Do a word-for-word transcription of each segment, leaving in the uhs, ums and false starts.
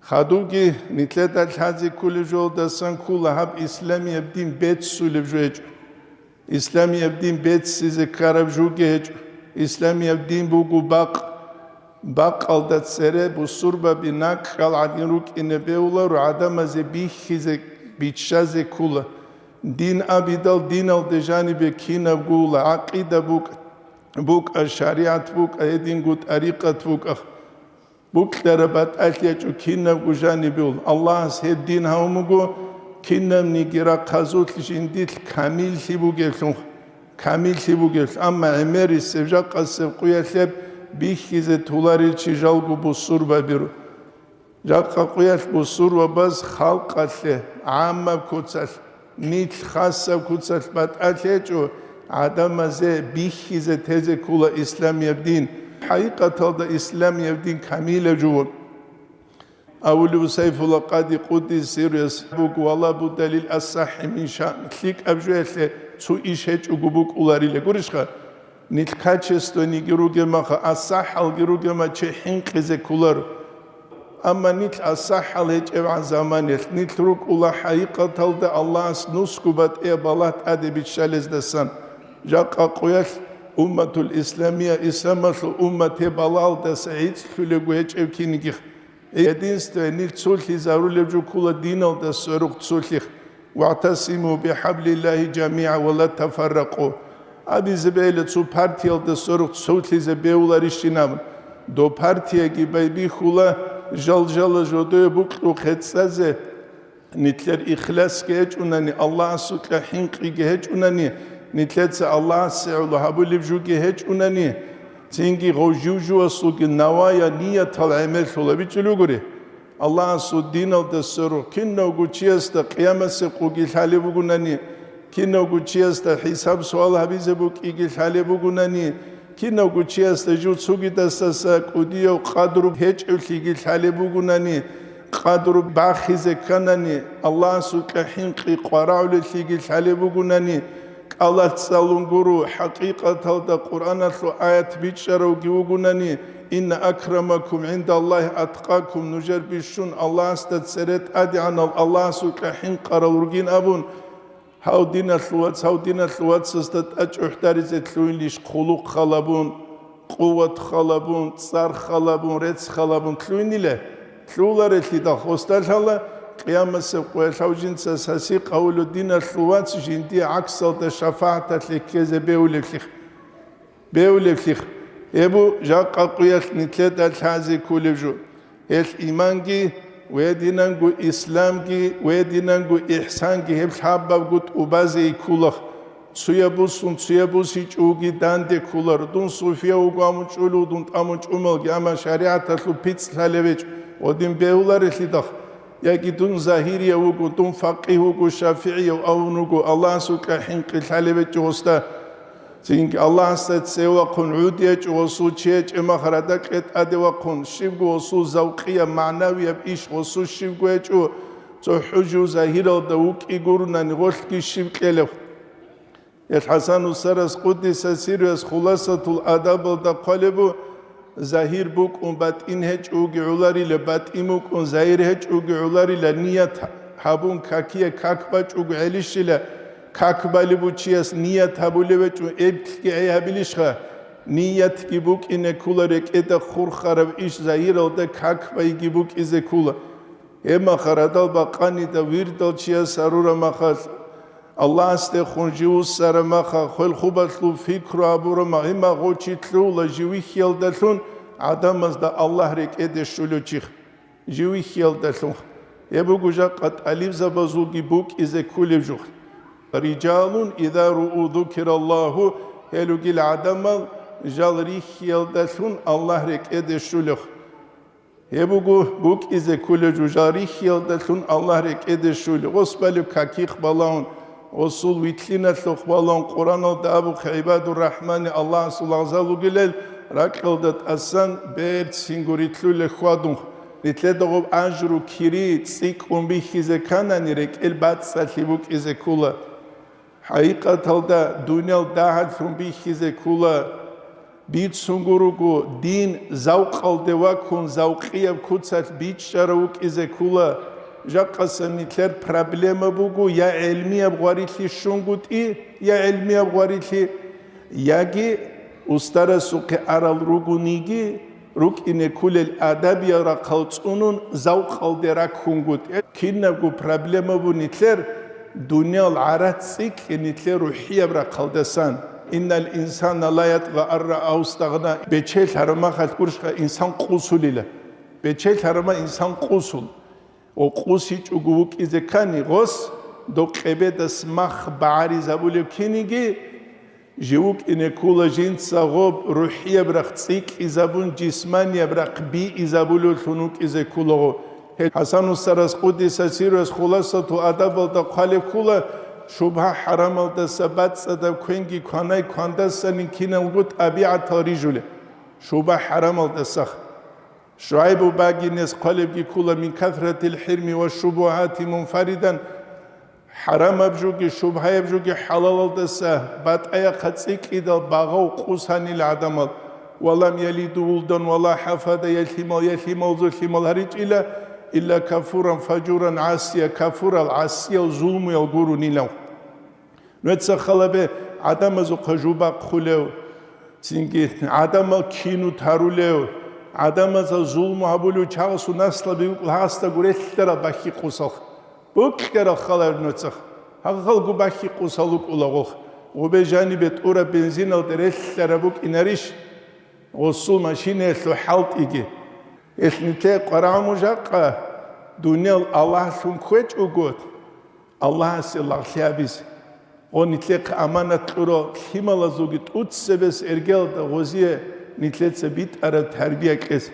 Хадубги нилъеда лъазе кколеб жолдасан ккола гьаб исламияб дин беццулеб жо гьечӀо. Исламияб дин беццизе ккараб жуги гьечӀо. Исламияб дин буго бакъ. Бакъалда цере бусурбаби накӀкӀал гӀадин рукӀине бегьуларо, гӀадамазе бихьизе, биччазе ккола. Дин абидал диналде жанибе кинаб гула, гӀакъида букӀ-, букӀа, шаригӀат букӀа, гьединго тӀарикъат букӀа. Букьараб батӀалъи ячӀо кинабго жанибе ул. Аллагьас гьеб дин гьавун буго, кинабниги рахъазулъ жиндилъ камиллъи бугеблъун, камиллъи бугеблъ. Амма гӀемерисеб, жакъасеб къуялъ гьеб бихьизе толарел чи жалго бусурбабиро. Жакъа къуялъ бусурбабаз халкъалъе, гӀаммаб куцалъ, нилъ хасаб куцалъ батӀалъи гьечӀо, гӀадамазе бихьизе тезе ккола исламияб дин. ХӀакъикъаталда исламияб дин камилаб жо вуго. Абулев Сайфулла Къади Къуддиса сирруяс буго: «Вала будда лил асахӀи мин шаън», лъикӀаб жоялъе цо иш гьечӀого букӀуларила. Гурищха? Нилъ качествониги ругемаха, асахӀалги ругема чи хӀинкъизе кколаро. Амма нилъ асахӀал гьечӀебгӀан заманиялъ, нилъ рукӀула хӀакъикъаталда Аллагьас нусго батӀияб балагь тӀаде биччалездасан. Жакъа къуялъ умматул исламия, исламалъул уммат гьеб балагьалдаса гӀицӀлъулебго гьечӀеб кинигих. Единстве, нилъ цолъизарулеб жо ккола диналда сверухъ цолъих. «ВагӀтасиму бихӀаблиллагьи жамигӀа ва ла тафарракъу». Абизе бегьила цо партиялда сверухъ цолъизе бегьуларищин абун. Доб партияги байбихьула жал-жала жодое букьухъе цӀазе, нилъер ихласги гьечӀунани, Аллагьасукьа хӀинкъиги гьечӀунани, нилъеца Аллагьасе гӀоло гьабулеб жуги гьечӀунани, цинги гъов жив-живасулги навая ниятал гӀемерлъула бичӀчӀулугури. Аллагьасул диналда сверухъ кинавго чиясда къиямасеб къуги лъалеб бугунани, кинавго чиясда хӀисаб-суал гьабизе букӀиги лъалеб бугунани, кинавго чиясда жив цугидасаса кӀудияв къадру гьечӀевлъиги лъалеб бугунани, къадру бахизе кканани, Аллагьасукьа хӀинкъи къварагӀулелъиги лъалеб бугунани, кӀалалъ цӀалун гуро, хӀакъикъаталда Къуръаналъул аят бичӀчӀаравги вугунани, «Инна акрамакум гӀиндаллагьи аткъакум», нужер бищун Аллагьасда цере тӀадегӀанал, Аллагьасукьа хӀинкъарал ругин абун, гьав диналъул вац, гьав диналъул вацасда тӀачӀухӀдаризе лъугьинищ хъулухъ халабун, къуват халабун, цӀар халабун, рецц халабун лъугьинила? Лъугьуларелъидал хвоста лъала, къиямасеб къоялъ гьав жинца саси къавулу диналъул вац жиндие гӀаксалда шафагӀаталъе ккезе бегьулевлъих. Бегьулевлъих. Гьеб бу жакъа къуялъ нилъеда лъазе кколеб жо. Гьелъ иманги, гьединанго исламги, гьединанго ихсанги гьеб лъабабго тӀубазе ккола. Цуяб бусун, цуяб бусичӀоги данде кколаро. Дун суфияв вуго амун чӀулев, дун тӀамун чӀумалги, амма шаригӀаталъул пицӀ лъалевечӀ, гъодин бегьуларелъидал. Яги дун загьирияв вуго, дун факъигь вуго, шафигӀияв авун вуго, Аллагьасукьа хӀинкъи лъалевечӀ гъосда. Цинги Аллагьасда цеве вахъун гӀуди гьечӀо гъосул чи гьечӀеб махарада кьетӀаде вахъун, щибго гъосул завкъияб, магӀнавияб иш гъосул щибго гьечӀо, цо хӀужу загьиралда вукӀи гурунани гъолъги щиб кьелеб. Ил ХӀасан устарас къуддиса сирруяс Хуласатул Адабалда хъвалеб бу, загьир букӀун батӀин гьечӀоги гӀоларила, батӀин букӀун загьир гьечӀоги гӀоларила, ният гьабун какие как бачӀого гӀелищила, как балеб бу чияс ният гьабулев гьечӀо эблъги гӀей гьабилищха? Ниятги букӀине ккола рекӀеда хурхараб иш загьиралда как байги букӀизе ккола. Гьеб махарадал бакъанида вирдал чияс гьарураб махалъ, Аллагьасдехун жив вуссараб маха, хвел-хубалъул пикру гьабураб ма-, гьеб мах гъов чи лъугьула жив вихьиялдалъун гӀадамазда Аллагь рекӀеде щулев чихъ. Жив вихьиялдалъун. Гьеб буго жакъа тӀалибзабазулги букӀизе кколеб жо. Риджалун иза руу зукираллагьу, гьел ругел гӀадамал жал рихьиялдалъун Аллагь рекӀеде щулев. Гьеб буго букӀизе кколеб жо, жал рихьиялдалъун Аллагь рекӀеде щулев. Гъос балеб какихъ балагьун, гъосул вилълъиналъухъ балагьун, Къуръаналда абухъе, гӀибадур-рахӀмани Аллагьасул лагъзал ругелел, ракьалда тӀасан берцинго рилълъулел хьвадун, рилълъеда гъоб ажру кири цӀикӀкӀун бихьизе кканани, рекӀел бацӀцӀалъи букӀизе ккола. ХӀакъикъаталда дуниял дагьаблъун бихьизе ккола. Бицунго руго, дин завкъалде ваккун, завкъияб куцалъ бичӀчӀарав вукӀизе ккула. Жакъасан нилъер проблема буго, я гӀелмияб гъварилъи щунгутӀи, я гӀелмияб гъварилъи, яги устарасухъе арал ругониги, рукӀине кколел адабиял рахъал цӀунун, завкъалде раккунгутӀи. Кинабго проблема бу нилъер, дуниял гӀарац цӀикӀкӀе нилъер рухӀияб рахъалдасан. Иннал инсана ла ятгъа ан раа устагъна. Бечелъ гьарамахалъ гурищха инсан къусулила. Бечелъ гьарама инсан къусул. Ва къусичӀого вукӀизе ккани гъос, дов къебедас мах багӀаризабулев киниги, жив вукӀине ккула жинца гъоб рухӀияб рахъ цӀикӀкӀизабун, жисманияб рахъ биизабулевлъун вукӀизе ккула гъо. Гьел ХӀасан устарас къуддиса сирругьу хуласатул адабалда хъвалеб ккула, шубгьа-хӀарамалдаса бацӀцӀадаб квенги кванай квандасани киналго тӀабигӀатал рижулеб. Шубгьа-хӀарамалдасах. ШугӀайбу багинес хъвалебги ккула: мин касратил хӀирми ва шубугьати мунфаридан, хӀарамаб жуги, шубгьаяб жуги хӀалалалдаса батӀаяхъа цӀикӀкӀидал багъав къусанил гӀадамал, ва лам ялиду вулдан ва ла хафада, я лъимал, я лъималзул лъимал гьаричӀила, илла кафуран фажуран гӀасия, кафурал, гӀасиял, зулмуял гурунилав. Нуца халабе гӀадамазухъа жубахъулев, цинги гӀадамал кинут гьарулев, гӀадамазда зулму гьабулев чагӀасул наслаби вукӀла гьасда гурелъарал бахьи къусалха. БукӀарал халаб нуцах. Гьагъалгу бахьи къусал вукӀулагъулха. Гъубе жанибе тӀураб бензиналда релълъараб букӀинарищ? Гъусул машинаялъул хӀалтӀиги. Гьелъ нилъее къварагӀму жакъа, дуниял Аллагьлъун кквечӀого, Аллагьасе лагълъи гьабизе. Гъо нилъехъе аманат кьурал лъималазулги тӀуцебес эргелда гъозие нилъеца битӀараб тарбия кьезе.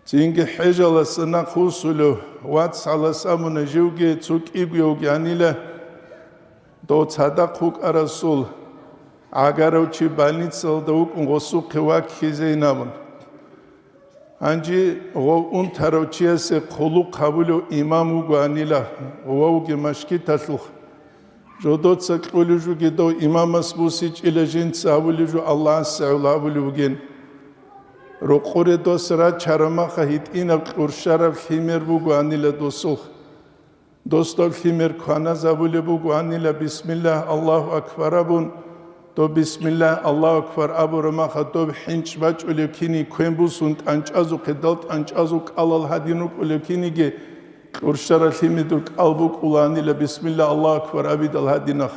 Цинги хӀежаласа нахъвуссулев вацгӀалас абуна, живги цо кӀигоявги гьанила, дов цадахъ вукӀарасул гӀагарав чи больницалда вукӀун гъосухъе ваккизейин абун. Гьанже гъов унтарав чиясе хъулухъ гьабулев имам вугоанила, гъовги машгиталъухъ. Жодоца кьулев жуги дов имамас бусичӀила жинца гьабулев жо Аллагьасе гӀоло гьабулев вугин. Рокъоре дос рачарамаха гьитӀинаб кьурщараб лъимер бугоанила досулъ. Досдав лъимер кваназабулеб бугоанила бисмиллагь, Аллагьу акбар абун, доб бисмиллагь, Аллагьу акбар абураб маха доб хӀинчӀ бачӀулев кини квен бусун тӀанчӀазухъе дал тӀанчӀазул кӀалал гьадин рукӀулев киниги кьурщара лъимидул кӀал букӀулаанила бисмиллагь, Аллагьу акбар абидал гьадинах.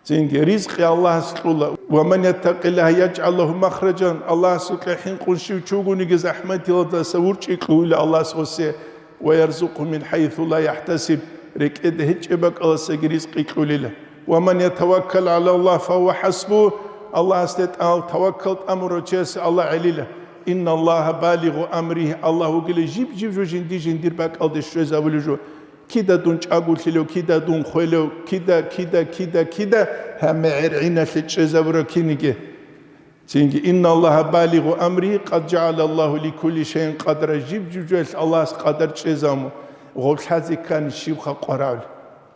Цинги ризкъи Аллагьас кьула. «Ва ман яттакъиллагьа яжгӀал лагьу махражан», Аллагьасукьа хӀинкъун щив чугониги захӀматиялдаса урчӀи кьуйила Аллагьас гъосе, «ва ярзукъгьу мин хӀайсу ла яхӀтасиб», рекӀеде гьечӀеб бакӀаласаги ризкъи кьулила. «Ва ман ятаваккал гӀала Аллагь фагьува хӀасбугь», Аллагьасде тӀал таваккал тӀамурав чиясе Аллагь гӀелила. «Инна Аллагьа балигъу амригь», Аллагь вугила жиб-жиб жо жинди-жиндир бакӀалде щвезабулев жо. Кида дун чӀагулъилев, кида дун хвелев, кида, кида, кида, кида, гьамме гӀергӀиналъе чӀезабураб киниги. Цинги, «Инна Аллагьа балигъу амригь, къад жагӀала Аллагьу ликулли шайин къадра», жиб-жиб жоялъ Аллагьас къадар чӀезабун, гъов лъазе ккани щибха къварагӀули.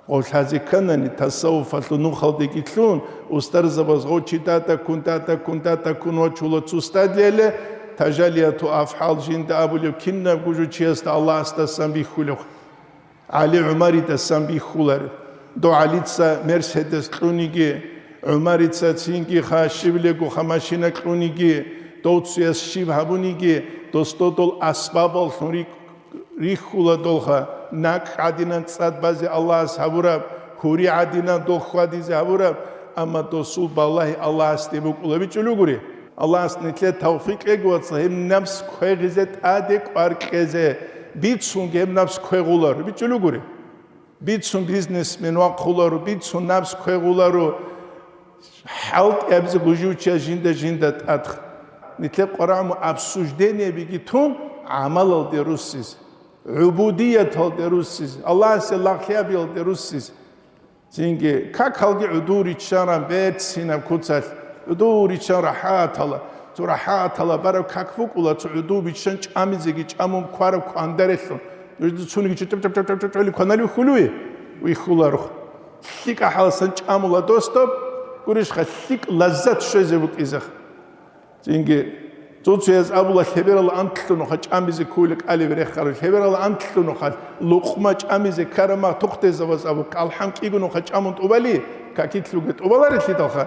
Гъов лъазе кканани, тасаввуфалъул нухалдеги лъун, устарзабаз гъов чи датаккун, датаккун, датаккун вачула цо стадлъияле, тажалияту афгӀал жинда абулев кинабго жо чиясда Аллагьасдасан бихьулев. ГӀали ГӀумаридасан бихьуларев. Дов ГӀалица Мерседес кьуниги, ГӀумарица цинги ха щивлего ха машина кьуниги, дов цуяс щиб гьабуниги, дос додол асбабаллъун рихь-, рихьула долха, накӀ гӀадинан цӀад базе Аллагьас гьабураб, гьури гӀадинан дол хьвадизе гьабураб, амма досул балагьи Аллагьасде букӀула бичӀулугури. Аллагьас нилъе тавфикъ кьеги, вацал, гьеб напс квегъизе тӀаде кӀвар кьезе, бицунги гьеб напс квегъуларо, бичӀчӀулугури. Бицун бизнесмен вахъуларо, бицун напс квегъуларо, хӀалтӀи абизе гужив чияс жинда-жинда тӀадха. Нилъе къварагӀму обсуждениябиги тун гӀамалалде руссизе, гӀубудияталде руссизе, Аллагьасе лагълъи абиялде руссизе. Цинги, какалги гӀудур риччаран берцинаб куцалъ, гӀудур риччан рахӀатала, цо рахӀатала бараб как букӀула, цо гӀудур биччан чӀамизеги чӀамун квараб квандарелъун. Нужда цуниги чӀучӀ-чӀучӀ-чӀучӀ-чӀучӀ-чӀучӀ кваналев хьулуе? Вихьуларухъ. ЛъикӀа хӀаласан чӀамула дос доб, гурищха, лъикӀ лаззат щвезе букӀизех. Цинги цоцояз абула, лъеберал анлъунуха чӀамизе ккула кӀалиб рехараб, лъеберал анлъунуха лукъма чӀамизе ккарама тухтезаваз абу, кӀалхӀам кӀигунуха чӀамун тӀубали, какилъуге тӀубаларелъидалха.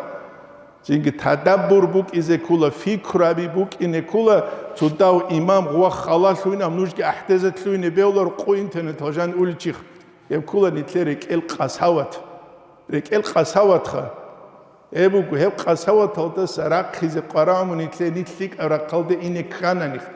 Цинги тадаббур букӀизе ккула, фикраби букӀине ккула, цудав имам гъва халалъуйнаб нужги ахӀдезатлъуйне бевлар къу интернет гъажан уличихъ. Гьеб ккула нитлъе рекӀел къасават. РекӀел къасаватха. Гьеб буго, гьеб къасаваталдаса рахъизе къварамун нитлъе нилъ лъикӀаб рахъалде ине ккананихъ.